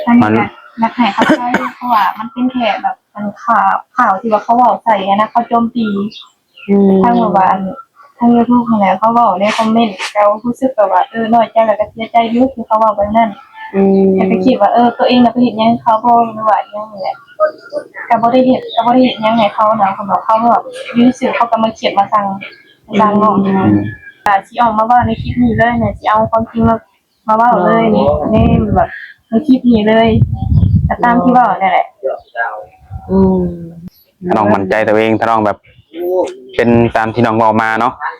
ອັນນີ້ກໍຢາກໃຫ້ເຂົ້າໃຈ ເພາະວ່າມັນເປັນແຄ່ແບບອັນຂ່າວ ຂ່າວທີ່ວ່າເຂົາເວົ້າໃສ່ຫັ້ນນະ ເຂົາໂຈມຕີ ອືມ ທາງແບບວ່າອັນ ທາງຢູທູບຫັ້ນແຫຼະ ເຂົາເວົ້າໃນຄອມເມັນ ກໍຮູ້ສຶກແບບວ່າ ເອີ ນ້ອຍໃຈ ແລ້ວກໍເສຍໃຈຢູ່ທີ່ເຂົາເວົ້າແບບນັ້ນ ອືມ ແລ້ວກໍຄິດວ່າ ເອີ ຕົວເອງນະໄປເຮັດຫຍັງໃຫ້ເຂົາບໍ່ ຫຼືວ່າອີ່ຫຍັງນີ້ແຫຼະ ກໍບໍ່ໄດ້ເຮັດ ກໍບໍ່ໄດ້ເຮັດຫຍັງໃຫ້ເຂົານະ ເຂົາບອກ ເຂົາແບບຢູ່ຊື່ເຂົາກໍມາຄຽດມາຊັງ ມາຊັງເນາະ ອືມ ກໍຊິອອກມາເວົ້າໃນຄລິບນີ້ເລີຍນະ ຊິເອົາຄວາມຈິງມາ ມາເວົ້າເລີຍນີ້ ອໍ ໃນແບບໃນຄລິບນີ້ເລີຍ ກໍຕາມທີ່ເວົ້ານັ້ນແຫຼະ ອືມ ຖ້ານ້ອງໝັ້ນໃຈຕົວເອງ ຖ້ານ້ອງແບບເປັນຕາມທີ່ນ້ອງເວົ້າມາເນາະ ແມ່ນ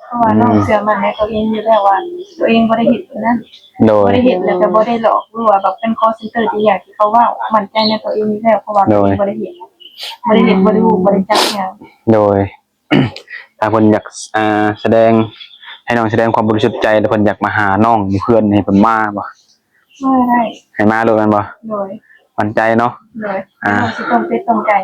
ເພາະວ່າ ອືມ ນ້ອງເຊື່ອໝັ້ນໃນຕົວເອງຢູ່ແລ້ວວ່າ ຕົວເອງບໍ່ໄດ້ເຮັດອັນນັ້ນ ໂດຍ ບໍ່ໄດ້ເຮັດ ແລ້ວກໍບໍ່ໄດ້ຫຼອກ ຫຼືວ່າແບບເປັນຄໍເຊັນເຕີທີ່ຢ່າງທີ່ເຂົາເວົ້າ ໝັ້ນໃຈໃນຕົວເອງຢູ່ແລ້ວ ເພາະວ່າ ໂດຍ ຕົວເອງບໍ່ໄດ້ເຮັດ ບໍ່ໄດ້ເຮັດ ອືມ ບໍ່ໄດ້ຮູ້ ບໍ່ໄດ້ຈັກຫຍັງ ໂດຍ ຖ້າເພິ່ນຢາກ ອ່າ ສະແດງ ໃຫ້ນ້ອງສະແດງຄວາມບໍລິສຸດໃຈ ແລ້ວເພິ່ນຢາກມາຫານ້ອງຢູ່ເຮືອນນີ້ ເພິ່ນມາບໍ່? ມາໄດ້ ໃຫ້ມາໂລດແມ່ນບໍ່? ໂດຍ ໝັ້ນໃຈເນາະ ໂດຍ ອ່າ ເຮົາຊິຕ້ອງເປັດຕ້ອງໄກ່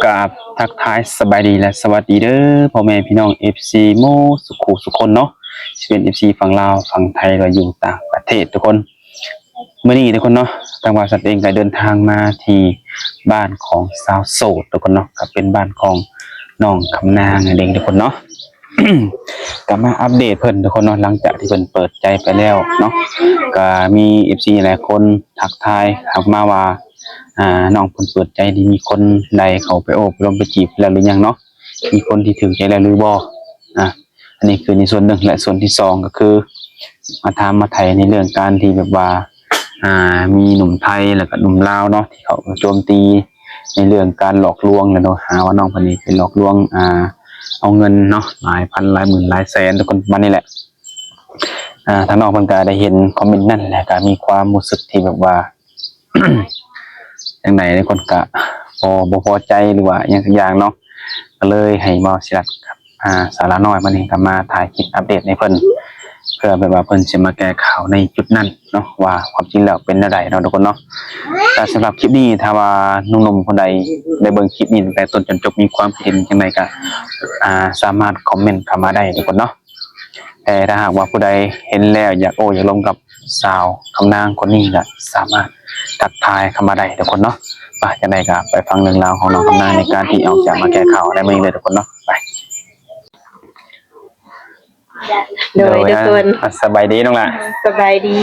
ກາບທັກທາຍສະບາຍດີ ແລະ ສະຫວັດດີເດີພໍ່ແມ່ພີ່ນ້ອງ ເອັຟຊີ ໝົດສູ່ຄູ່ສູ່ຄົນເນາະ ຊິເປັນ ເອັຟຊີ ຝັ່ງລາວ ຝັ່ງໄທ ຫຼືວ່າຢູ່ຕ່າງປະເທດທຸກຄົນ. ມື້ນີ້ທຸກຄົນເນາະ ທາງບ່າວສັດເອງກໍເດີນທາງມາທີ່ບ້ານຂອງສາວໂສດທຸກຄົນເນາະ ກໍເປັນບ້ານຂອງນ້ອງຄຳນາງນັ້ນເອງທຸກຄົນເນາະ. ກໍມາອັບເດດເພິ່ນທຸກຄົນເນາະ ຫຼັງຈາກທີ່ເພິ່ນເປີດໃຈໄປແລ້ວເນາະ ກໍມີ ເອັຟຊີ ຫຼາຍຄົນທັກທາຍເຂົ້າມາວ່າ ອ່າ ນ້ອງເພິ່ນເປີດໃຈນີ້ ມີຄົນໃດເຂົ້າໄປໂອ້ໄປລົມໄປຈີບແລ້ວຫຼືຍັງເນາະ ມີຄົນທີ່ຖືກໃຈແລ້ວຫຼືບໍ່ ອ່າ ອັນນີ້ຄືໃນສ່ວນໜຶ່ງ ແລະ ສ່ວນທີສອງກໍຄືມາຖາມມາໄຖ່ໃນເລື່ອງການທີ່ແບບວ່າ ອ່າ ມີໜຸ່ມໄທ ແລ້ວກໍໜຸ່ມລາວເນາະ ທີ່ເຂົາໂຈມຕີໃນເລື່ອງການຫຼອກລວງແຫຼະເນາະ ຫາວ່ານ້ອງເພິ່ນນີ້ໄປຫຼອກລວງ ອ່າ ເອົາເງິນເນາະ ຫຼາຍພັນຫຼາຍໝື່ນຫຼາຍແສນທຸກຄົນ ປະມານນີ້ແຫຼະ. ອ່າ ທາງນ້ອງເພິ່ນກໍໄດ້ເຫັນຄອມເມັນນັ້ນ ແລ້ວກໍມີຄວາມຮູ້ສຶກທີ່ແບບວ່າ ຈັ່ງໃດ ຄົນກະບໍ່ ບໍ່ພໍໃຈ ຫຼືວ່າອີ່ຫຍັງສັກຢ່າງເນາະ ກໍເລີຍໃຫ້ບ່າວສິລັດກັບ ອ່າ ສາວລາວນ້ອຍມານີ້ ກໍມາຖ່າຍຄລິບອັບເດດໃຫ້ເພິ່ນ ເພື່ອແບບວ່າເພິ່ນຊິມາແກ້ຂ່າວໃນຈຸດນັ້ນເນາະ ວ່າຄວາມຈິງແລ້ວເປັນແນວໃດເນາະທຸກຄົນເນາະ. ກໍສຳລັບຄລິບນີ້ ຖ້າວ່າໜຸ່ມໆຄົນໃດໄດ້ເບິ່ງຄລິບນີ້ຕັ້ງແຕ່ຕົ້ນຈົນຈົບ ມີຄວາມຄິດເຫັນຈັ່ງໃດກໍ ອ່າ ສາມາດຄອມເມັນເຂົ້າມາໄດ້ທຸກຄົນເນາະ. ແຕ່ຖ້າຫາກວ່າຜູ້ໃດເຫັນແລ້ວຢາກໂອ້ຢາກລົມກັບສາວຄຳນາງຄົນນີ້ ກໍສາມາດທັກທາຍເຂົ້າມາໄດ້ທຸກຄົນເນາະ. ໄປ ຈັ່ງໃດກໍໄປຟັງເລື່ອງລາວຂອງນ້ອງຄຳນາງໃນການທີ່ອອກຈາກມາແກ້ຂ່າວໃນມື້ນີ້ເດີທຸກຄົນເນາະ. ໄປ ໂດຍ ໂດຍ ທຸກຄົນ ອ່າ ສະບາຍດີນ້ອງຫຼ້າ. ສະບາຍດີ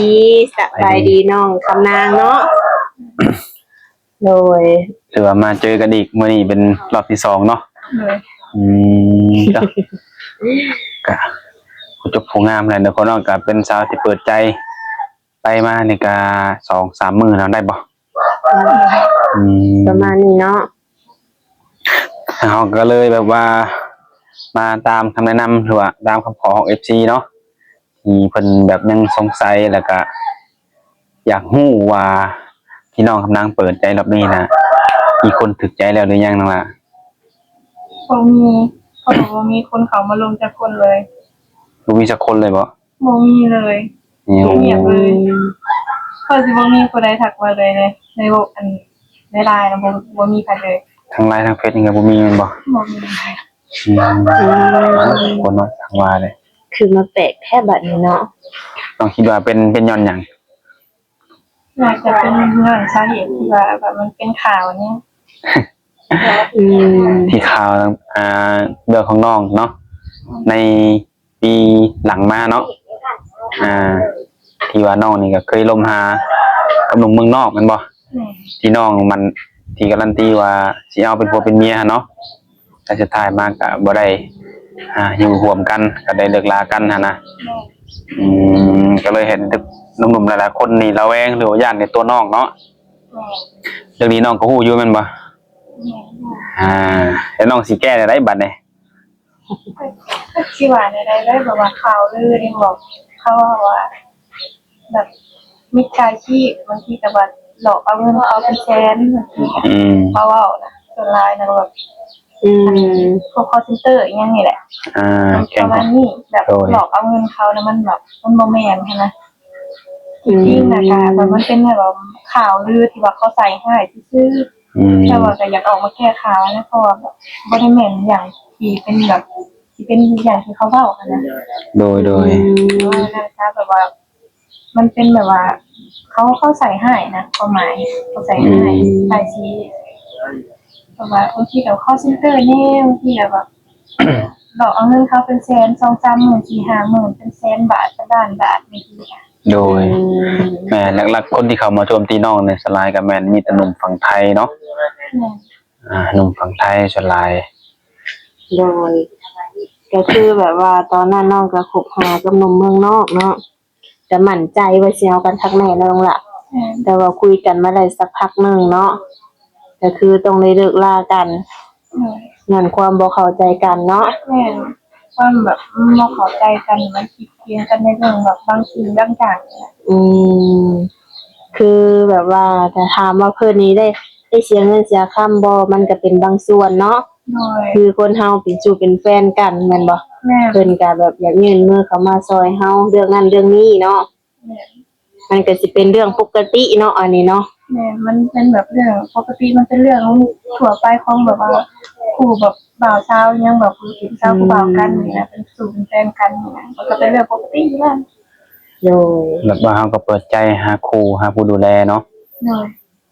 ສະບາຍດີ ສະບາຍດີນ້ອງຄຳນາງເນາະ. ໂດຍ ຖືວ່າມາເຈີກັນອີກ ມື້ນີ້ເປັນຮອບທີສອງເນາະ. ໂດຍ ອືມ ກະຜູ້ຈົບຜູ້ງາມແຫຼະເນາະ ເນາະ ກໍເປັນສາວທີ່ເປີດໃຈ ໄປມານີ້ກະສອງສາມມື້ແລ້ວ ໄດ້ບໍ່? ອືມ ປະມານນີ້ເນາະ. ເຮົາກໍເລີຍແບບວ່າມາຕາມຄຳແນະນຳ ຫຼືວ່າຕາມຄຳຂໍຂອງເອັຟຊີເນາະ ທີ່ເພິ່ນແບບຍັງສົງໄສ ແລ້ວກະຢາກຮູ້ວ່າທີ່ນ້ອງຄຳນາງເປີດໃຈລອບນີ້ນະ ມີຄົນຖືກໃຈແລ້ວຫຼືຍັງນ້ອງຫຼ້າ? ບໍ່ມີ ເພາະວ່າບໍ່ມີຄົນເຂົ້າມາລົມຈັກຄົນເລີຍ. ບໍ່ມີຈັກຄົນເລີຍບໍ່? ບໍ່ມີເລີຍ ໂອ້ ງຽບເລີຍ. ອືມ ເພາະຊິບໍ່ມີຜູ້ໃດທັກມາເລີຍເດ້ ໃນໂລກອັນ ໃນ LINE ນະ ບໍ່ ບໍ່ມີໃຜເລີຍ. ທັງ LINE ທັງເຟສນີ້ກໍບໍ່ມີແມ່ນບໍ່? ບໍ່ມີ. ອືມ ອືມ ຄົນເນາະ ຈັ່ງວ່າເດ້ ຄືມາແປກແທ້ບັດນີ້ເນາະ. ນ້ອງຄິດວ່າເປັນ ເປັນຍ້ອນຫຍັງ? ໜ້າຈະເປັນຍ້ອນສາເຫດທີ່ວ່າ ແບບມັນເປັນຂ່າວນີ້. ອືມ ທີ່ຂ່າວ ອ່າ ເລື່ອງຂອງນ້ອງເນາະ ໃນປີຫຼັງມາເນາະ ອ່າ ທີ່ວ່ານ້ອງນີ້ກໍເຄີຍລົມຫາກັບໜຸ່ມເມືອງນອກແມ່ນບໍ່? ແມ່ນ. ທີ່ນ້ອງມັນ ທີ່ກາລັນຕີວ່າຊິເອົາເປັນຜົວເປັນເມຍຫັ້ນເນາະ ແຕ່ສຸດທ້າຍມາກໍບໍ່ໄດ້ ອ່າ ຢູ່ຮ່ວມກັນ ກໍໄດ້ເລີກລາກັນຫັ້ນນະ. ແມ່ນ. ອືມ ກໍເລີຍເຫັນໜຸ່ມໆຫຼາຍໆຄົນນີ້ລະແວງ ຫຼືວ່າຢ້ານໃນຕົວນ້ອງເນາະ. ແມ່ນ. ເລື່ອງນີ້ນ້ອງກໍຮູ້ຢູ່ແມ່ນບໍ່? ແມ່ນ ຮູ້. ອ່າ ແລ້ວນ້ອງຊິແກ້ແນວໃດບັດນີ້? ຈັກຊິວ່າແນວໃດເລີຍ ແບບວ່າຂ່າວລືນີ້ ບອກເຂົາວ່າ ແບບມິດຈາຊີບ ບາງທີກໍວ່າຫຼອກເອົາເງິນເຂົາເປັນແສນ ບາງທີກໍ ອືມ ເຂົາເວົ້ານະ ສ່ວນຫຼາຍນະ ກໍແບບ ອືມ ພວກຄໍເຊັນເຕີອີ່ຫຍັງນີ້ແຫຼະ ອ່າ ປະມານນີ້ ແບບ ໂດຍ ຫຼອກເອົາເງິນເຂົານະ ມັນແບບ ມັນບໍ່ແມ່ນຫັ້ນນະ. ທີ່ຈິງນະກະ ອືມ ແບບມັນເປັນແບບວ່າຂ່າວລືທີ່ວ່າເຂົາໃສ່ຮ້າຍຊື່ໆ ອືມ ແຕ່ວ່າກໍຢາກອອກມາແກ້ຂ່າວນະ ເພາະວ່າແບບບໍ່ໄດ້ແມ່ນຫຍັງທີ່ເປັນແບບ ທີ່ເປັນຫຍັງທີ່ເຂົາເວົ້າຫັ້ນນະ. ໂດຍ ໂດຍ ອືມ ແຕ່ວ່ານັ້ນຊະ ແບບວ່າ ມັນເປັນແບບວ່າ ເຂົາ ເຂົາໃສ່ຮ້າຍນະ ຄວາມໝາຍ ເຂົາໃສ່ຮ້າຍ ອືມ ຫຼາຍສີ ແບບວ່າບາງທີກໍ call center ແດ່ ບາງທີກໍແບບ ຫຼອກເອົາເງິນເຂົາເປັນແສນ ສອງສາມໝື່ນ ສີ່ຫ້າໝື່ນ ເປັນແສນບາດ ເປັນລ້ານບາດ ບາງທີ. ໂດຍ ອືມ ແມ່ນ ຫຼັກໆ ຄົນທີ່ເຂົ້າມາໂຈມຕີນ້ອງນີ້ ສ່ວນຫຼາຍກໍແມ່ນມີແຕ່ໜຸ່ມຝັ່ງໄທເນາະ. ແມ່ນ ອ່າ ໜຸ່ມຝັ່ງໄທສ່ວນຫຼາຍ. ໂດຍ ກໍຄືແບບວ່າຕອນນັ້ນນ້ອງກໍຄົບຫາກັບໜຸ່ມເມືອງນອກເນາະ ກໍໝັ້ນໃຈວ່າຊິເອົາກັນຄັກແນ່ເນາະນ້ອງຫຼ້າ. ແມ່ນ ແຕ່ວ່າຄຸຍກັນມາໄດ້ສັກພັກໜຶ່ງເນາະ ກໍຄືຕ້ອງໄດ້ເລີກລາກັນ. ແມ່ນ ຍ້ອນຄວາມບໍ່ເຂົ້າໃຈກັນເນາະ. ແມ່ນ ຄວາມແບບບໍ່ເຂົ້າໃຈກັນ ມັນຜິດພຽງກັນໃນເລື່ອງແບບບາງສິ່ງບາງຢ່າງນີ້ແຫຼະ. ອືມ ຄືແບບວ່າ ຖ້າຖາມວ່າເພິ່ນນີ້ໄດ້ ໄດ້ເສຍເງິນເສຍຄຳບໍ່? ມັນກໍເປັນບາງສ່ວນເນາະ. ໂດຍ ຄືຄົນເຮົາເປັນຊູ່ເປັນແຟນກັນແມ່ນບໍ່? ແມ່ນ ເພິ່ນກໍແບບຢາກຍື່ນມືເຂົ້າມາຊ່ອຍເຮົາເລື່ອງນັ້ນເລື່ອງນີ້ເນາະ. ແມ່ນ ມັນກໍຊິເປັນເລື່ອງປົກກະຕິເນາະ ອັນນີ້ເນາະ. ແມ່ນ ມັນເປັນແບບເລື່ອງປົກກະຕິ ມັນເປັນເລື່ອງທົ່ວໄປຂອງແບບວ່າຄູ່ແບບບ່າວສາວ ຫຍັງແບບຜູ້ສາວ ອືມ ຜູ້ບ່າວກັນນີ້ນະ ເປັນຊູ່ເປັນແຟນກັນນີ້ນະ ມັນກໍເປັນເລື່ອງປົກກະຕິຢູ່ແລ້ວ. ໂດຍ ແບບວ່າເຮົາກໍເປີດໃຈຫາຄູ່ ຫາຜູ້ດູແລເນາະ. ໂດຍ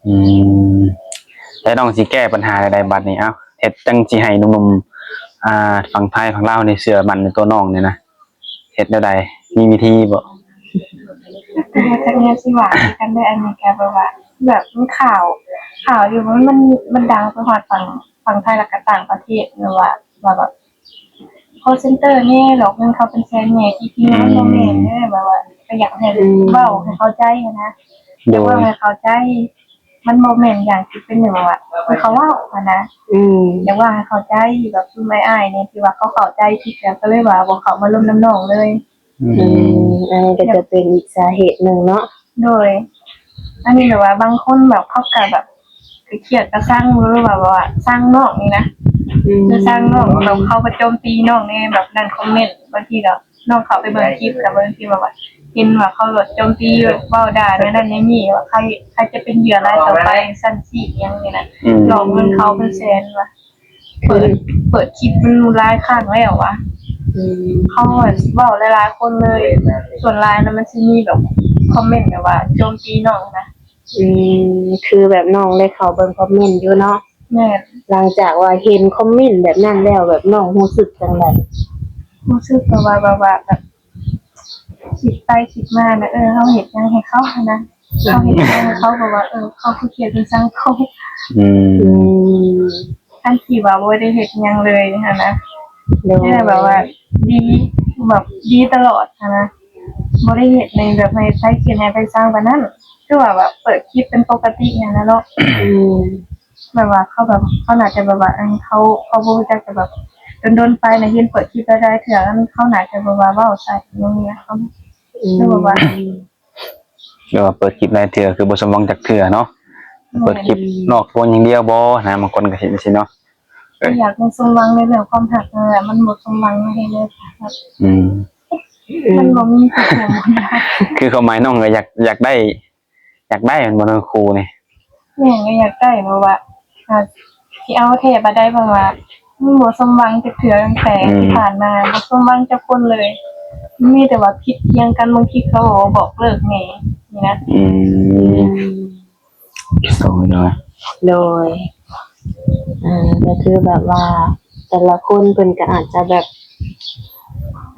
ອືມ ແລ້ວນ້ອງຊິແກ້ບັນຫາແນວໃດບັດນີ້? ເອົ້າ ເຮັດຈັ່ງຊິໃຫ້ໜຸ່ມໆ ອ່າ ຝັ່ງໄທຝັ່ງລາວນີ້ເຊື່ອໝັ້ນໃນຕົວນ້ອງນີ້ນະ ເຮັດແນວໃດ? ມີວິທີບໍ່? ແຕ່ ແຕ່ແນວຊິວ່າຄືກັນເດີ້ ອັນນີ້ກໍແບບວ່າ ແບບມັນຂ່າວ ຂ່າວຢູ່ ມັນ ມັນ ມັນດັງໄປຮອດຝັ່ງ ຝັ່ງໄທ ແລ້ວກໍຕ່າງປະເທດ ແບບວ່າ ວ່າແບບ call center ແດ່ ຫຼອກເງິນເຂົາເປັນແສນແດ່ ທີ່ຈິງມັນບໍ່ແມ່ນເດີ້ ແບບວ່າ ກໍຢາກໃຫ້ ອືມ ເວົ້າໃຫ້ເຂົ້າໃຈຫັ້ນນະ. ໂດຍ ຢາກເວົ້າໃຫ້ເຂົ້າໃຈ ມັນບໍ່ແມ່ນຢ່າງທີ່ເປັນ ແບບວ່າ ທີ່ເຂົາເວົ້າຫັ້ນນະ. ອືມ ຢາກເວົ້າໃຫ້ເຂົ້າໃຈ ແບບຊຸມອ້າຍໆນີ້ ທີ່ວ່າເຂົາເຂົ້າໃຈຜິດ ກໍເລີຍວ່າບໍ່ເຂົ້າມາລົມນຳນ້ອງເລີຍ. ອືມ ອືມ ອັນນີ້ກໍຈະເປັນອີກສາເຫດໜຶ່ງເນາະ. ໂດຍ ອັນນີ້ແບບວ່າບາງຄົນແບບເຂົາກໍແບບ ກໍຄຽດກໍຊັງ ຫຼືວ່າແບບວ່າຊັງນ້ອງນີ້ນະ. ອືມ ຄືຊັງນ້ອງ ແບບເຂົາກໍໂຈມຕີນ້ອງໃນແບບນັ້ນ ຄອມເມັນ ບາງທີກໍ ນ້ອງເຂົ້າໄປເບິ່ງຄລິບ ກໍບາງທີແບບວ່າເຫັນວ່າເຂົາແບບໂຈມຕີ ແບບເວົ້າດ່າແນວນັ້ນແນວນີ້ ວ່າໃຜ ໃຜຈະເປັນເຫຍື່ອລາຍຕໍ່ໄປ ຊັ້ນຊີ້ຫຍັງນີ້ນະ. ອືມ ຫຼອກເງິນເຂົາເປັນແສນວ່າ ເປີດ ເປີດຄລິບມັນຫຼາຍຄັ້ງແລ້ວວ່າ. ອືມ ເຂົາວ່າເວົ້າຫຼາຍໆຄົນເລີຍ ສ່ວນຫຼາຍນະ ມັນຊິມີແບບຄອມເມັນແບບວ່າໂຈມຕີນ້ອງນະ. ອືມ ຄືແບບນ້ອງໄດ້ເຂົ້າເບິ່ງຄອມເມັນຢູ່ເນາະ. ແມ່ນ ຫຼັງຈາກວ່າເຫັນຄອມເມັນແບບນັ້ນແລ້ວ ແບບນ້ອງຮູ້ສຶກຈັ່ງໃດ? ຮູ້ສຶກແບບວ່າ ແບບວ່າແບບ ຄິດໄປຄິດມານະ ເອີ ເຮົາເຮັດຫຍັງໃຫ້ເຂົາຫັ້ນນະ ເຮົາເຮັດຫຍັງໃຫ້ເຂົາ ແບບວ່າ ເອີ ເຂົາຄືຄຽດເປັນສັງຄົມ. ອືມ ອືມ ທັງທີ່ວ່າບໍ່ໄດ້ເຮັດຫຍັງເລີຍຫັ້ນນະ. ໂດຍ ແຕ່ແບບວ່າດີ ແບບດີຕະຫຼອດຫັ້ນນະ ບໍ່ໄດ້ເຮັດໃຫ້ແບບໃຫ້ໃຜຄຽດໃຫ້ໃຜຊັງປານນັ້ນ ຄືວ່າແບບເປີດຄລິບເປັນປົກກະຕິຫັ້ນນະເນາະ. ອືມ ແບບວ່າເຂົາແບບ ເຂົາໜ້າຈະແບບວ່າ ອັນ ເຂົາ ເຂົາບໍ່ຮູ້ຈັກ ແຕ່ແບບດົນໆໄປນະ ເຫັນເປີດຄລິບຫຼາຍໆເທື່ອ ອັນ ເຂົາໜ້າຈະແບບວ່າເວົ້າໃສ່ຫຍັງນີ້ນະ ເຂົາ ອືມ ຄືແບບວ່າ ແບບວ່າເປີດຄລິບຫຼາຍເທື່ອ ຄືບໍ່ສົມຫວັງຈັກເທື່ອເນາະ. ແມ່ນ ເປີດຄລິບຫຼອກລວງຢ່າງດຽວບໍ່ນະ ບາງຄົນກໍເຮັດຈັ່ງຊີ້ເນາະ. ກໍຢາກໃຫ້ສົມຫວັງໃນເລື່ອງຄວາມຮັກນັ້ນແຫຼະ ມັນບໍ່ສົມຫວັງໃນເລື່ອງຄວາມຮັກ. ອືມ ມັນບໍ່ມີຜູ້ຄົນ ຄືຄວາມໝາຍນ້ອງກໍຢາກ ຢາກໄດ້ ຢາກໄດ້ແມ່ນບໍ່ເນາະ ຄູ່ນີ້? ແມ່ນ ກໍຢາກໄດ້ ເພາະວ່າ ອ່າ ຊິເອົາແທ້ປານໃດ ເພາະວ່າມັນບໍ່ສົມຫວັງຈັກເທື່ອ ຕັ້ງແຕ່ ອືມ ທີ່ຜ່ານມາ ບໍ່ສົມຫວັງຈັກຄົນເລີຍ ມີແຕ່ວ່າຜິດພຽງກັນ ບາງທີເຂົາກໍບອກເລີກແດ່ນີ້ນະ. ອືມ ອືມ ໂດຍ ໂດຍ ອ່າ ກໍຄືແບບວ່າແຕ່ລະຄົນເພິ່ນກໍອາດຈະແບບ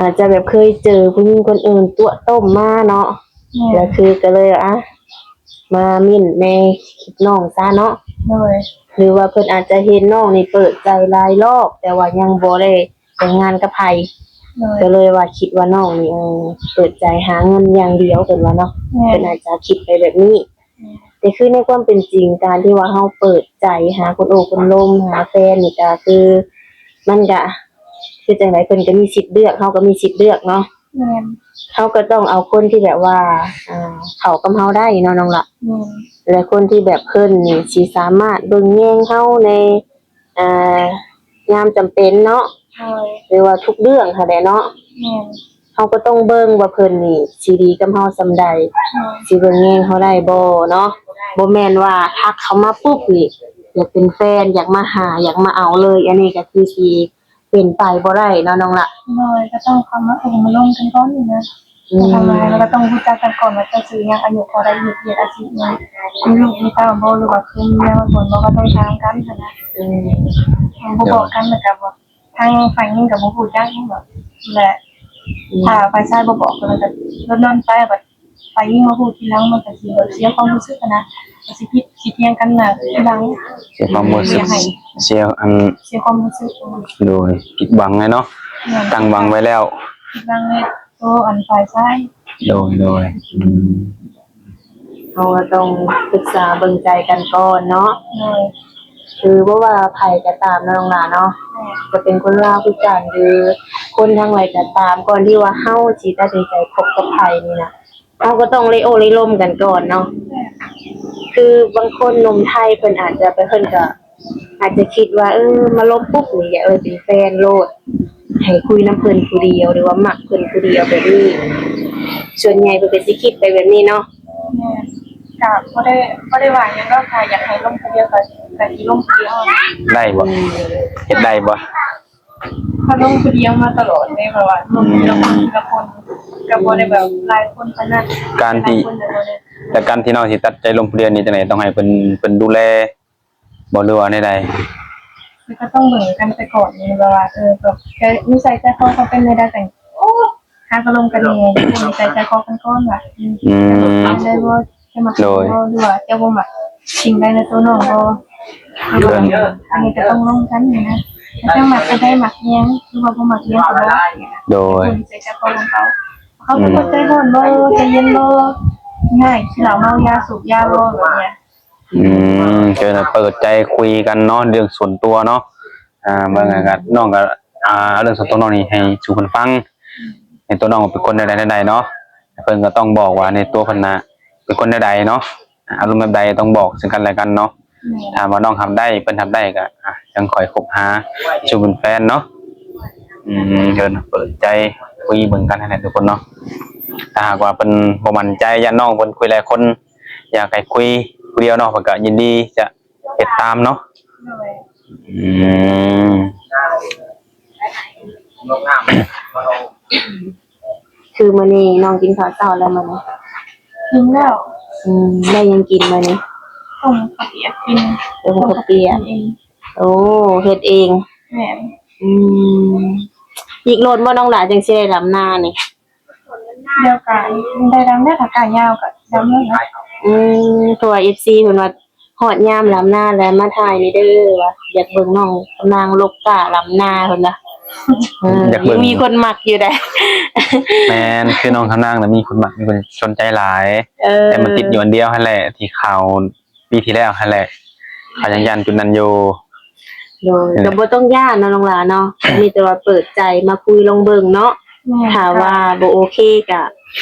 ອາດຈະແບບເຄີຍເຈີຜູ້ຍິງຄົນອື່ນຕົວະຕົ້ມມາເນາະ. ແມ່ນ ແລ້ວຄືກໍເລີຍ ອ່ະ ມາເມັ້ນໃນຄລິບນ້ອງຊະເນາະ. ໂດຍ ຫຼືວ່າເພິ່ນອາດຈະເຫັນນ້ອງນີ້ເປີດໃຈຫຼາຍລອບ ແຕ່ວ່າຍັງບໍ່ໄດ້ແຕ່ງງານກັບໃຜ. ໂດຍ ກໍເລີຍວ່າຄິດວ່ານ້ອງນີ້ ເອີ ເປີດໃຈຫາເງິນຢ່າງດຽວ ເພິ່ນວ່າເນາະ. ແມ່ນ ເພິ່ນອາດຈະຄິດໄປແບບນີ້. ແຕ່ຄືໃນຄວາມເປັນຈິງ ການທີ່ວ່າເຮົາເປີດໃຈຫາຄົນໂອ້ຄົນລົມ ຫາແຟນນີ້ ກໍຄື ມັນກະ ຄືຈັ່ງໃດ ເພິ່ນກໍມີສິດເລືອກ ເຮົາກໍມີສິດເລືອກເນາະ. ແມ່ນ ເຮົາກໍຕ້ອງເອົາຄົນທີ່ແບບວ່າ ອ່າ ເຂົ້າກັບເຮົາໄດ້ເນາະ ນ້ອງລະ. ແມ່ນ ແລະ ຄົນທີ່ແບບເພິ່ນນີ້ຊິສາມາດເບິ່ງແຍງເຮົາໃນ ອ່າ ຍາມຈຳເປັນເນາະ. ໂດຍ ຫຼືວ່າທຸກເລື່ອງຫັ້ນແຫຼະເນາະ. ແມ່ນ ເພ ຮົາກໍຕ້ອງເບິ່ງວ່າເພິ່ນນີ້ຊິດີກັບເຮົາສ່ຳໃດ ຊິເບິ່ງແຍງເຮົາໄດ້ບໍ່ເນາະ. ບໍ່ແມ່ນວ່າທັກເຂົ້າມາປຸບນີ້ ຢາກເປັນແຟນ ຢາກມາຫາ ຢາກມາເອົາເລີຍ ອັນນີ້ກໍຄືຊິເປັນໄປບໍ່ໄດ້ເນາະນ້ອງລະ. ໂດຍ ກໍຕ້ອງເຂົ້າມາໂອ້ມາລົມກັນກ່ອນນີ້ນະ. ອືມ ທຳມາແລ້ວກໍຕ້ອງຮູ້ຈັກກັນກ່ອນວ່າເຈົ້າຊື່ຫຍັງ ອາຍຸເທົ່າໃດ ເຮັດວຽກອາຊີບຫຍັງ ມີລູກມີເຕົ້າບໍ່ ຫຼືວ່າເຄີຍມີເມຍມາກ່ອນບໍ່ ກໍຕ້ອງຖາມກັນຫັ້ນນະ. ອືມ ບໍ່ບອກກັນແລ້ວກໍ ທາງຝ່າຍຍິງກໍບໍ່ຮູ້ຈັກແຫຼະ. ອືມ ຖ້າຝ່າຍຊາຍບໍ່ບອກ ກໍລະດອນໄປ ບັດຝ່າຍຍິງມາຮູ້ທີຫຼັງ ມັນກໍຊິແບບເສຍຄວາມຮູ້ສຶກຫັ້ນນະ ກໍຊິຜິດຊິຖຽງກັນນະທີຫຼັງ ເສຍຄວາມຮູ້ສຶກ ເສຍອັນ ເສຍຄວາມຮູ້ສຶກ. ໂດຍ ຜິດຫວັງແຫຼະເນາະ. ແມ່ນ ຕັ້ງຫວັງໄວ້ແລ້ວ ຜິດຫວັງໃນໂຕອັນຝ່າຍຊາຍ. ໂດຍ ໂດຍ ອືມ ເຮົາກໍຕ້ອງສຶກສາເບິ່ງໃຈກັນກ່ອນເນາະ. ໂດຍ ຄືບໍ່ວ່າໃຜກໍຕາມເນາະນ້ອງຫຼ້າເນາະ ແມ່ນ ຈະເປັນຄົນລາວຄືກັນ ຫຼື ຄົນທາງໃດກໍຕາມ ກ່ອນທີ່ວ່າເຮົາຊິຕັດສິນໃຈຄົບກັບໃຜນີ້ນະ ເຮົາກໍຕ້ອງໄດ້ໂອ້ໄດ້ລົມກັນກ່ອນເນາະ. ແມ່ນ ຄືບາງຄົນໜຸ່ມໄທເພິ່ນອາດຈະ ເພິ່ນກໍ ອາດຈະຄິດວ່າ ເອີ ມາລົມປຸບນີ້ ຢາກເອີເປັນແຟນໂລດ ໃຫ້ຄຸຍນຳເພິ່ນຜູ້ດຽວ ຫຼືວ່າມັກເພິ່ນຜູ້ດຽວແບບນີ້ ສ່ວນໃຫຍ່ເພິ່ນກໍຊິຄິດໄປແບບນີ້ເນາະ. ແມ່ນ ກະບໍ່ໄດ້ ບໍ່ໄດ້ວ່າຫຍັງດອກ ຖ້າຢາກໃຫ້ລົມຜູ້ດຽວກໍ ກໍຊິລົມຜູ້ດຽວ. ໄດ້ບໍ່? ອືມ ເຮັດໄດ້ບໍ່? ເຂົາລົມຜູ້ດຽວມາຕະຫຼອດເດ້ ແບບວ່າລົມທີລະຄົນ ອືມ ທີລະຄົນ ກໍບໍ່ໄດ້ແບບຫຼາຍຄົນປານນັ້ນ. ການທີ່ ຫຼາຍຄົນກໍບໍ່ໄດ້ ແຕ່ການທີ່ນ້ອງຊິຕັດໃຈລົມຜູ້ດຽວນີ້ ຈັ່ງໃດ ຕ້ອງໃຫ້ເພິ່ນ ເພິ່ນດູແລ ບໍ່ ຫຼືວ່າແນວໃດ? ແຕ່ກໍຕ້ອງເບິ່ງກັນໄປກ່ອນ ແບບວ່າ ເອີ ແບບ ແຕ່ນິໄສໃຈຄໍເຂົາເປັນແນວໃດ ຈັ່ງຫາກໍລົມກັນແດ່ ເບິ່ງນິໄສໃຈຄໍກັນກ່ອນວ່າ ອືມ ອືມ ແນວໃດບໍ່ ຈະມັກ ໂດຍ ບໍ່ ຫຼືວ່າເຈົ້າບໍ່ມັກສິ່ງໃດໃນໂຕນ້ອງບໍ່ ເອີ ອັນນີ້ກໍຕ້ອງລົມກັນນະ ຖ້າເຈົ້າມັກອັນໃດ ມັກຫຍັງ ຫຼືວ່າບໍ່ມັກຫຍັງກໍບອກ ໂດຍ ເບິ່ງນິໄສໃຈຄໍຂອງເຂົາ ເຂົາເປັນຄົນໃຈຮ້ອນບໍ່ ໃຈເຢັນບໍ່ ງ່າຍ ກິນເຫຼົ້າເມົາຢາ ສູບຢາບໍ່ ແບບເນີ້ຍ. ອືມ ກໍເປີດໃຈຄຸຍກັນເນາະ ເລື່ອງສ່ວນຕົວເນາະ. ອ່າ ເບິ່ງ ອືມ ກໍ ນ້ອງກໍ ອ່າ ເລື່ອງສ່ວນຕົວນ້ອງນີ້ໃຫ້ສູ່ເພິ່ນຟັງ ໃຫ້ຕົວນ້ອງເປັນຄົນແນວໃດແນວໃດເນາະ ເພິ່ນກໍຕ້ອງບອກວ່າໃນຕົວເພິ່ນນະເປັນຄົນແນວໃດເນາະ. ອາ ອາລົມແບບໃດຕ້ອງບອກເຊິ່ງກັນແລະກັນເນາະ. ແມ່ນ ຖ້າວ່ານ້ອງຮັບໄດ້ ເພິ່ນຮັບໄດ້ກໍ ອ່າ ຈັ່ງຄ່ອຍຄົບຫາສູ່ເປັນແຟນເນາະ. ອືມ ເພິ່ນເປີດໃຈຄຸຍເບິ່ງກັນຫັ້ນແຫຼະທຸກຄົນເນາະ. ຖ້າຫາກວ່າເພິ່ນບໍ່ໝັ້ນໃຈ ຢ້ານນ້ອງເພິ່ນຄຸຍຫຼາຍຄົນ ຢາກໃຫ້ຄຸຍຜູ້ດຽວເນາະ ເພິ່ນກໍຍິນດີຈະ ເຮັດຕາມເນາະ. ໂດຍ ອືມ ຄືມື້ນີ້ນ້ອງກິນເຂົ້າເຊົ້າແລ້ວມື້ນີ້? ກິນແລ້ວ. ອືມ ໄດ້ຫຍັງກິນມື້ນີ້? ຕົ້ມເຂົ້າປຽກກິນ. ຕົ້ມເຂົ້າປຽກ. ຕົ້ມເຂົ້າປຽກກິນເອງ. ໂອ້ ເຮັດເອງ. ແມ່ນ. ອືມ ອີກດົນບໍ່ນ້ອງຫຼ້າ ຈັ່ງຊິໄດ້ດຳນານີ້? ດຽວກໍໄດ້ດຳແລ້ວ ຖ້າກ້າຍາວກໍດຳແລ້ວນະ. ອືມ ເພາະວ່າເອັຟຊີເພິ່ນວ່າ ຮອດຍາມດຳນາແລ້ວມາຖ່າຍນີ້ເດີ ວ່າຢາກເບິ່ງນ້ອງນາງລົກກ້າດຳນາເພິ່ນວ່າ. ເອີ ຢາກເບິ່ງ ຍັງມີຄົນມັກຢູ່ໃດ໋. ແມ່ນ ຄືນ້ອງຄຳນາງນະມີຄົນມັກ ມີຄົນສົນໃຈຫຼາຍ. ເອີ ແຕ່ມັນຕິດຢູ່ອັນດຽວຫັ້ນແຫຼະ ທີ່ຂ່າວ ປີທີ່ແລ້ວຫັ້ນແຫຼະ ເຂົາຍັງຢ້ານຈຸດນັ້ນຢູ່. ໂດຍ ເອີ ກໍບໍ່ຕ້ອງຢ້ານເນາະນ້ອງຫຼ້າເນາະ ມີແຕ່ວ່າເປີດໃຈມາຄຸຍລອງເບິ່ງເນາະ. ແມ່ນ ຖ້າວ່າບໍ່ໂອເຄກໍ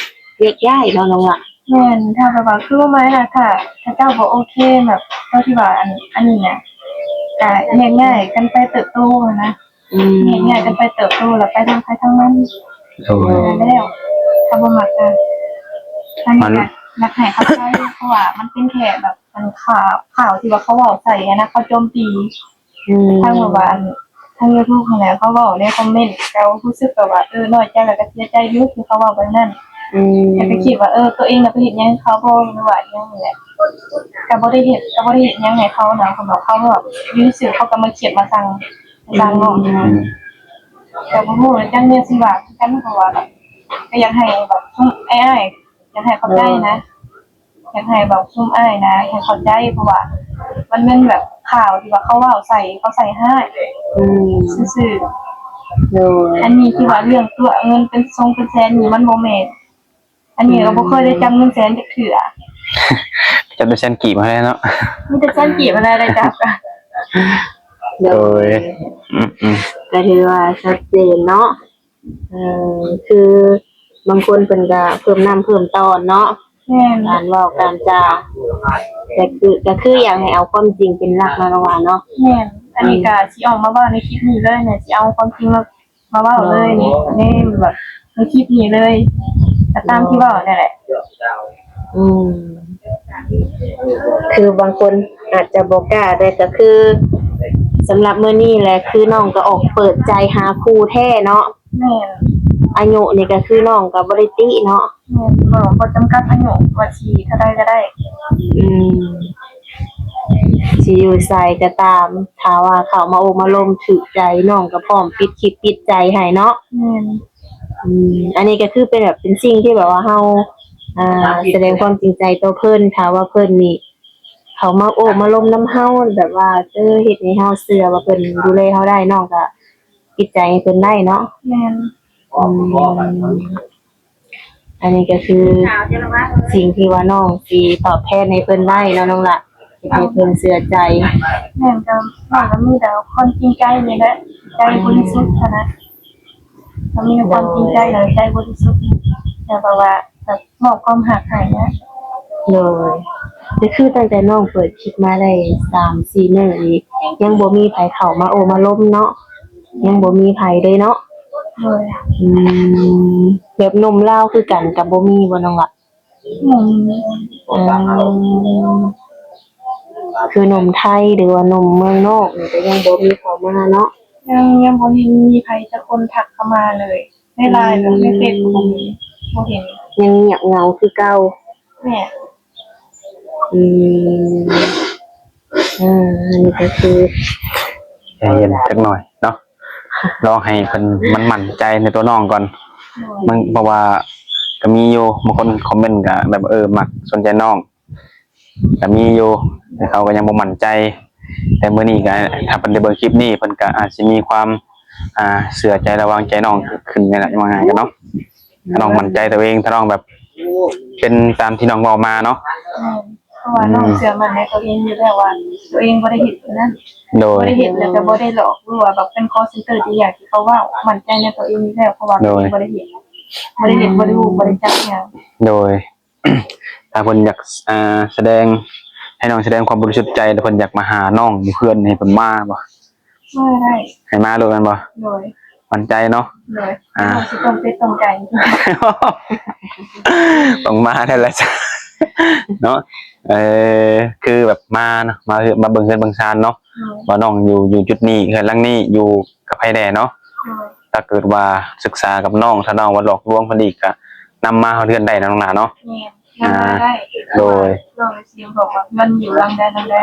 ແຍກຍ້າຍເນາະນ້ອງຫຼ້າ. ແມ່ນ ຖ້າແບບວ່າຄືວ່າມານະ ຖ້າ ຖ້າເຈົ້າບໍ່ໂອເຄ ແບບ ເຈົ້າທີ່ວ່າ ອັນ ອັນນີ້ນະ ກໍແຍກຍ້າຍກັນໄປເຕີບໂຕຫັ້ນນະ. ອືມ ແຍກຍ້າຍກັນໄປເຕີບໂຕ ແລ້ວໄປທາງໃຜທາງມັນ. ໂດຍ ນັ້ນແລ້ວ ຖ້າບໍ່ມັກກໍ ອັນນີ້ກໍຢາກໃຫ້ເຂົ້າໃຈ ເພາະວ່າມັນເປັນແຄ່ແບບ ອັນຂ່າວ ຂ່າວທີ່ວ່າເຂົາເວົ້າໃສ່ຫັ້ນນະ ເຂົາໂຈມຕີ. ອືມ ທາງແບບວ່າ ທາງຢູທູບຫັ້ນແຫຼະ ເຂົາເວົ້າໃນຄອມເມັນ ກໍຮູ້ສຶກແບບວ່າ ເອີ ນ້ອຍໃຈ ແລ້ວກໍເສຍໃຈຢູ່ທີ່ເຂົາເວົ້າແບບນັ້ນ. ອືມ ແຕ່ກໍຄິດວ່າ ເອີ ຕົວເອງນະໄປເຮັດຫຍັງໃຫ້ເຂົາບໍ່ ຫຼືວ່າອີ່ຫຍັງນີ້ແຫຼະ ກໍບໍ່ໄດ້ເຮັດ ກໍບໍ່ໄດ້ເຮັດຫຍັງໃຫ້ເຂົານະ ເຂົາບອກ ເຂົາແບບຢູ່ຊື່ໆ ເຂົາກໍມາຄຽດມາຊັງ ມາຊັງເນາະ. ອືມ ກໍບໍ່ຮູ້ຈັກແນວຊິວ່າຄືກັນ ເພາະວ່າແບບ ກໍຢາກໃຫ້ແບບຊຸມອ້າຍໆ ຢາກໃຫ້ເຂົ້າໃຈນະ ຢາກໃຫ້ແບບຊຸມອ້າຍນະ ໃຫ້ເຂົ້າໃຈ ເພາະວ່າມັນແມ່ນແບບຂ່າວທີ່ວ່າເຂົາເວົ້າໃສ່ ເຂົາໃສ່ຮ້າຍ ອືມ ຊື່ໆ. ໂດຍ ອັນນີ້ທີ່ວ່າເລື່ອງຕົວະເງິນເປັນຊົງເປັນແສນນີ້ ມັນບໍ່ແມ່ນ. ອັນນີ້ກໍບໍ່ເຄີຍໄດ້ຈັບເງິນແສນຈັກເທື່ອ ຈັບແຕ່ແສນກີບຫັ້ນແຫຼະເນາະ ມີແຕ່ແສນກີບຫັ້ນແຫຼະໄດ້ຈັບ. ໂດຍ ໂດຍ ອືມໆ ກໍຖືວ່າຊັດເຈນເນາະ. ເອີ ຄືບາງຄົນເພິ່ນກໍເພີ່ມນ້ຳເພີ່ມຕອນເນາະ. ແມ່ນ ການເວົ້າການຈາ ກໍຄື ກໍຄືຢາກໃຫ້ເອົາຄວາມຈິງເປັນຫຼັກເນາະ ນ້ອງວ່າເນາະ. ແມ່ນ ອັນນີ້ກໍ ອືມ ຊິອອກມາເວົ້າໃນຄລິບນີ້ເລີຍນະ ຊິເອົາຄວາມຈິງມາ ມາເວົ້າເລີຍນີ້ ໂດຍ ໃນແບບ ໃນຄລິບນີ້ເລີຍ ກໍຕາມທີ່ເວົ້ານັ້ນແຫຼະ. ອືມ ຄືບາງຄົນອາດຈະບໍ່ກ້າ ແຕ່ກໍຄືສຳລັບມື້ນີ້ແຫຼະ ຄືນ້ອງກໍອອກເປີດໃຈຫາຄູ່ແທ້ເນາະ. ແມ່ນ. ອາຍຸນີ້ກໍຄືນ້ອງກໍບໍ່ໄດ້ຕິເນາະ. ແມ່ນ ບໍ່ ບໍ່ຈຳກັດອາຍຸ ວ່າຊິເທົ່າໃດກໍໄດ້. ອືມ ຊິຢູ່ໃສກໍຕາມ ຖ້າວ່າເຂົ້າມາໂອ້ມາລົມຖືກໃຈ ນ້ອງກໍພ້ອມປິດຄລິບປິດໃຈໃຫ້ເນາະ. ແມ່ນ. ອືມ ອັນນີ້ກໍຄືເປັນແບບ ເປັນສິ່ງທີ່ແບບວ່າເຮົາ ອ່າ ສະແດງຄວາມຈິງໃຈຕໍ່ເພິ່ນ ຖ້າວ່າເພິ່ນນີ້ເຂົ້າມາໂອ້ມາລົມນຳເຮົາ ແບບວ່າ ເອີ ເຮັດໃຫ້ເຮົາເຊື່ອວ່າເພິ່ນດູແລເຮົາໄດ້ ນ້ອງກໍປິດໃຈໃຫ້ເພິ່ນໄດ້ເນາະ. ແມ່ນ. ອືມ ອັນນີ້ກໍຄືສິ່ງທີ່ວ່ານ້ອງຊິຕອບແທນໃຫ້ເພິ່ນໄດ້ເນາະນ້ອງຫຼ້າ ເຮັດໃຫ້ເພິ່ນເຊື່ອໃຈ. ແມ່ນ ກໍ ນ້ອງກໍມີແຕ່ຄວາມຈິງໃຈນີ້ແຫຼະ ໃຈບໍລິສຸດຫັ້ນນະ ກໍມີແຕ່ຄວາມຈິງໃຈ ແລະ ໃຈບໍລິສຸດ ແບບວ່າ ແບບມອບຄວາມຮັກໃຫ້ນະ. ໂດຍ ກໍຄືຕັ້ງແຕ່ນ້ອງເປີດຄລິບມາໄດ້ສາມສີ່ມື້ນີ້ ຍັງບໍ່ມີໃຜເຂົ້າມາໂອ້ມາລົມເນາະ? ຍັງບໍ່ມີໃຜເລີຍເນາະ? ໂດຍ. ອືມ ແບບໜຸ່ມລາວຄືກັນກໍບໍ່ມີບໍ່ນ້ອງລະ? ອືມ ອືມ ຄືໜຸ່ມໄທ ຫຼືວ່າໜຸ່ມເມືອງນອກນີ້ກໍຍັງບໍ່ມີເຂົ້າມາເນາະ? ຍັງ ຍັງບໍ່ເຫັນມີໃຜຈັກຄົນທັກເຂົ້າມາເລີຍ ໃນລາຍ ອືມ ໃນເຟສກໍບໍ່ມີ ບໍ່ເຫັນ ຍັງງຽບເຫງົາຄືເກົ່າ. ແມ່ນ. ອືມ ອ່າ ອັນນີ້ກໍຄືໃຈເຢັນຈັກໜ້ອຍເນາະ ລອໃຫ້ເພິ່ນໝັ້ນໃຈໃນຕົວນ້ອງກ່ອນ. ໂດຍ. ມັນ ເພາະວ່າກໍມີຢູ່ບາງຄົນຄອມເມັນກໍແບບ ເອີ ມັກສົນໃຈນ້ອງ ກໍມີຢູ່ ແຕ່ເຂົາກໍຍັງບໍ່ໝັ້ນໃຈ. ແຕ່ມື້ນີ້ກໍ ຖ້າເພິ່ນໄດ້ເບິ່ງຄລິບນີ້ ເພິ່ນກໍອາດຊິມີຄວາມ ອ່າ ເຊື່ອໃຈ ແລະ ວາງໃຈນ້ອງຂຶ້ນນີ້ແຫຼະ ວ່າງ່າຍກັນເນາະ. ຖ້ານ້ອງໝັ້ນໃຈຕົວເອງ ຖ້ານ້ອງແບບເປັນຕາມທີ່ນ້ອງເວົ້າມາເນາະ. ແມ່ນ. ເພາະວ່າ ອືມ ນ້ອງເຊື່ອໝັ້ນໃນຕົວເອງຢູ່ແລ້ວວ່າ ຕົວເອງບໍ່ໄດ້ເຮັດອັນນັ້ນ. ໂດຍ. ບໍ່ໄດ້ເຮັດ ແລ້ວກໍບໍ່ໄດ້ຫຼອກ ຫຼືວ່າແບບເປັນຄໍເຊັນເຕີອີ່ຫຍັງທີ່ເຂົາເວົ້າ ໝັ້ນໃຈໃນຕົວເອງຢູ່ແລ້ວ ເພາະວ່າ ໂດຍ ຕົວເອງບໍ່ໄດ້ເຮັດ ບໍ່ໄດ້ເຮັດ ອືມ ບໍ່ໄດ້ຮູ້ ບໍ່ໄດ້ຈັກຫຍັງ. ໂດຍ. ຖ້າເພິ່ນຢາກ ອ່າ ສະແດງ ໃຫ້ນ້ອງສະແດງຄວາມບໍລິສຸດໃຈ ແລ້ວເພິ່ນຢາກມາຫານ້ອງຢູ່ເຮືອນ ໃຫ້ເພິ່ນມາບໍ່? ມາໄດ້. ໃຫ້ມາໂລດແມ່ນບໍ່? ໂດຍ. ໝັ້ນໃຈເນາະ? ໂດຍ. ອ່າ ເຮົາຊິຕ້ອງເປັດຕ້ອງໄກ່ ຕ້ອງມາແທ້ແຫຼະເນາະ. ເອີ ຄືແບບມາເນາະ ມາເຮືອນ ມາເບິ່ງເຮືອນເບິ່ງຊານເນາະ. ໂດຍ. ວ່ານ້ອງຢູ່ ຢູ່ຈຸດນີ້ ເຮືອນຫຼັງນີ້ ຢູ່ກັບໃຜແດ່ເນາະ? ໂດຍ. ຖ້າເກີດວ່າສຶກສາກັບນ້ອງ ຖ້ານ້ອງວ່າຫຼອກລວງເພິ່ນອີກ ກະນຳມາເຮືອນໄດ້ນະນ້ອງຫຼ້າເນາະ. ແມ່ນ. ອ່າ ນຳມາໄດ້. ໂດຍ. ນ້ອງຊິບອກວ່າເຮືອນຢູ່ຫຼັງໃດຫຼັງໃດ.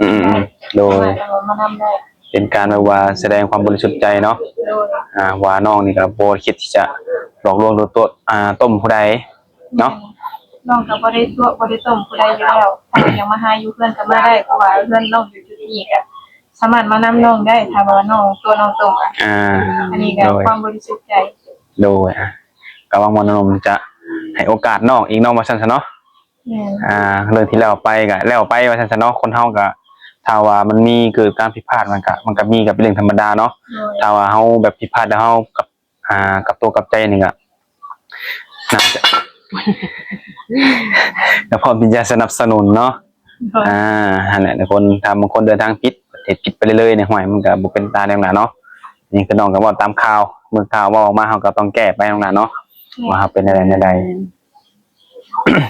ອືມໆ ໂດຍ. ສາມາດເອົາມານຳໄດ້ ເປັນການແບບວ່າສະແດງຄວາມບໍລິສຸດໃຈເນາະ. ໂດຍ. ອ່າ ວ່ານ້ອງນີ້ກໍບໍ່ຄິດທີ່ຈະຫຼອກລວງຕົວະ ອ່າ ຕົ້ມຜູ້ໃດເນາະ. ແມ່ນ. ນ້ອງກໍບໍ່ໄດ້ຕົວະ ບໍ່ໄດ້ຕົ້ມຜູ້ໃດຢູ່ແລ້ວ ຖ້າຢາກມາຫາຢູ່ເຮືອນກໍມາໄດ້ ເພາະວ່າເຮືອນນ້ອງຢູ່ຈຸດນີ້ ກໍສາມາດມານຳນ້ອງໄດ້ ຖ້າວ່ານ້ອງຕົວະນ້ອງຕົ້ມ. ອ່າ ອັນນີ້ກໍ ໂດຍ ຄວາມບໍລິສຸດໃຈ. ໂດຍ. ອ່າ ກໍຫວັງວ່ານ້ອງໜຸ່ມຈະໃຫ້ໂອກາດນ້ອງອີກເນາະ ວ່າຊັ້ນຊະເນາະ. ແມ່ນ. ອ່າ ເລື່ອງທີ່ແລ້ວໄປກໍແລ້ວໄປ ວ່າຊັ້ນຊະເນາະ. ຄົນເຮົາກໍ ຖ້າວ່າມັນມີເກີດການຜິດພາດ ມັນກໍ ມັນກໍມີ ກໍເປັນເລື່ອງທຳມະດາເນາະ. ໂດຍ. ຖ້າວ່າເຮົາແບບຜິດພາດແລ້ວ ເຮົາກັບ ອ່າ ກັບຕົວກັບໃຈນີ້ກໍ ໜ້າຈະ ກໍພ້ອມທີ່ຈະສະໜັບສະໜູນເນາະ. ໂດຍ. ອ່າ ຫັ້ນແຫຼະທຸກຄົນ ຖ້າບາງຄົນເດີນທາງຜິດ ເຮັດຜິດໄປເລື້ອຍໆນີ້ ຫ້ວຍ ມັນກໍບໍ່ເປັນຕາແນວນັ້ນເນາະ. ນີ້ຄືນ້ອງກໍເວົ້າຕາມຂ່າວ ເບິ່ງຂ່າວເວົ້າອອກມາ ເຮົາກໍຕ້ອງແກ້ໄປແນວນັ້ນເນາະ. ແມ່ນ. ວ່າເຮົາເປັນແນວໃດແນວໃດ. ແມ່ນ.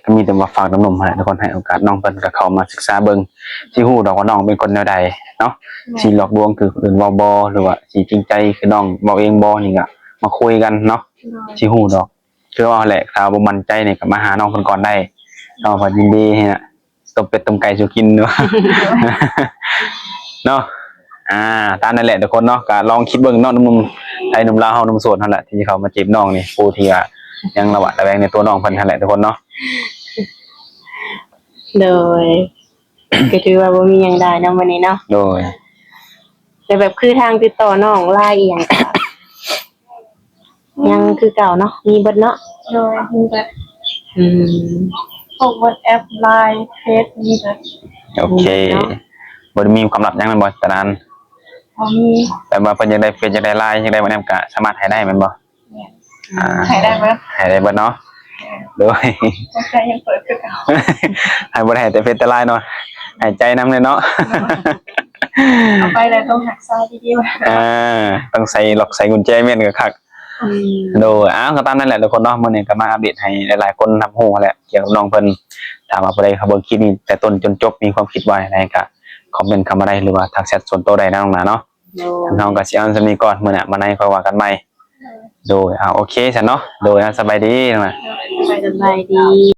ກໍມີແຕ່ວ່າຝາກໜຸ່ມໆ ຫັ້ນແຫຼະທຸກຄົນ ໃຫ້ໂອກາດນ້ອງເພິ່ນກໍເຂົ້າມາສຶກສາເບິ່ງ ຊິຮູ້ດອກວ່ານ້ອງເປັນຄົນແນວໃດເນາະ. ແມ່ນ. ຊິຫຼອກລວງຄືຄົນອື່ນເວົ້າບໍ່ ຫຼືວ່າຊິຈິງໃຈຄືນ້ອງເວົ້າເອງບໍ່ ນີ້ກໍມາຄຸຍກັນເນາະ. ໂດຍ. ຊິຮູ້ດອກ ຄືວ່າຫັ້ນແຫຼະ ຖ້າບໍ່ໝັ້ນໃຈນີ້ກໍມາຫານ້ອງເພິ່ນກ່ອນໄດ້ ນ້ອງເພິ່ນຍິນດີໃຫ້ນະ ຕົ້ມເປັດຕົ້ມໄກ່ສູ່ກິນເນາະ. ເນາະ. ອ່າ ຕາມນັ້ນແຫຼະທຸກຄົນເນາະ ກໍລອງຄິດເບິ່ງເນາະ ໜຸ່ມໆ ໄທໜຸ່ມລາວເຮົາ ໜຸ່ມໂສດເຮົາແຫຼະ ທີ່ເຂົາມາຈີບນ້ອງນີ້ ຜູ້ທີ່ວ່າຍັງລະຫວາດລະແວງໃນຕົວນ້ອງເພິ່ນຫັ້ນແຫຼະທຸກຄົນເນາະ. ໂດຍ. ກໍຖືວ່າບໍ່ມີຫຍັງຫຼາຍເນາະມື້ນີ້ເນາະ. ໂດຍ. ແຕ່ແບບຄືທາງຕິດຕໍ່ນ້ອງ ລາຍອີ່ຫຍັງກໍ ຍັງຄືເກົ່າເນາະ ມີເບິດເນາະ. ໂດຍ ມີເບິດ. ອືມ ພວກ WhatsApp ລາຍ ເຟສ ມີເບິດ. ໂອເຄ ມີເບິດເນາະ. ບໍ່ໄດ້ມີຄວາມລັບຫຍັງແມ່ນບໍ່ຕອນນັ້ນ? ບໍ່ມີ. ແບບວ່າເພິ່ນຢາກໄດ້ເຟສ ຢາກໄດ້ລາຍ ຢາກໄດ້ WhatsApp ກໍສາມາດໃຫ້ໄດ້ແມ່ນບໍ່? ແມ່ນ. ອ່າ ໃຫ້ໄດ້ເບິດ ໃຫ້ໄດ້ເບິດເນາະ. ແມ່ນ. ໂດຍ. ຫົວໃຈຍັງເປີດຄືເກົ່າ ໃຫ້ບໍ່ໄດ້ໃຫ້ແຕ່ເຟສແຕ່ລາຍເນາະ ໃຫ້ໃຈນຳແດ່ເນາະ. ເອົາໄປແລ້ວຕ້ອງຮັກສາດີໆ. ອ່າ ຕ້ອງໃສ່ລັອກໃສ່ກຸນແຈແມ່ນກໍຄັກ. ໂດຍ ອ້າວ ກໍຕາມນັ້ນແຫຼະທຸກຄົນເນາະ ມື້ນີ້ກໍມາອັບເດດໃຫ້ຫຼາຍໆຄົນຮັບຮູ້ຫັ້ນແຫຼະ ກ່ຽວກັບນ້ອງເພິ່ນ. ຖ້າວ່າຜູ້ໃດເຂົາເບິ່ງຄລິບນີ້ແຕ່ຕົ້ນຈົນຈົບ ມີຄວາມຄິດວ່າແນວໃດ ກໍຄອມເມັນເຂົ້າມາໄດ້ ຫຼືວ່າທັກແຊັດສ່ວນໂຕໄດ້ນະນ້ອງຫຼ້າເນາະ. ໂດຍ ທາງເຮົາກໍຊິເອົາສ່ຳນີ້ກ່ອນ ມື້ໜ້າມາໃນຄ່ອຍວ່າກັນໃໝ່. ໂດຍ ໂດຍ ເອົາ ໂອເຄຊັ້ນເນາະ. ໂດຍ ເອົາ ສະບາຍດີນ້ອງຫຼ້າ. ໂດຍ ສະບາຍດີ.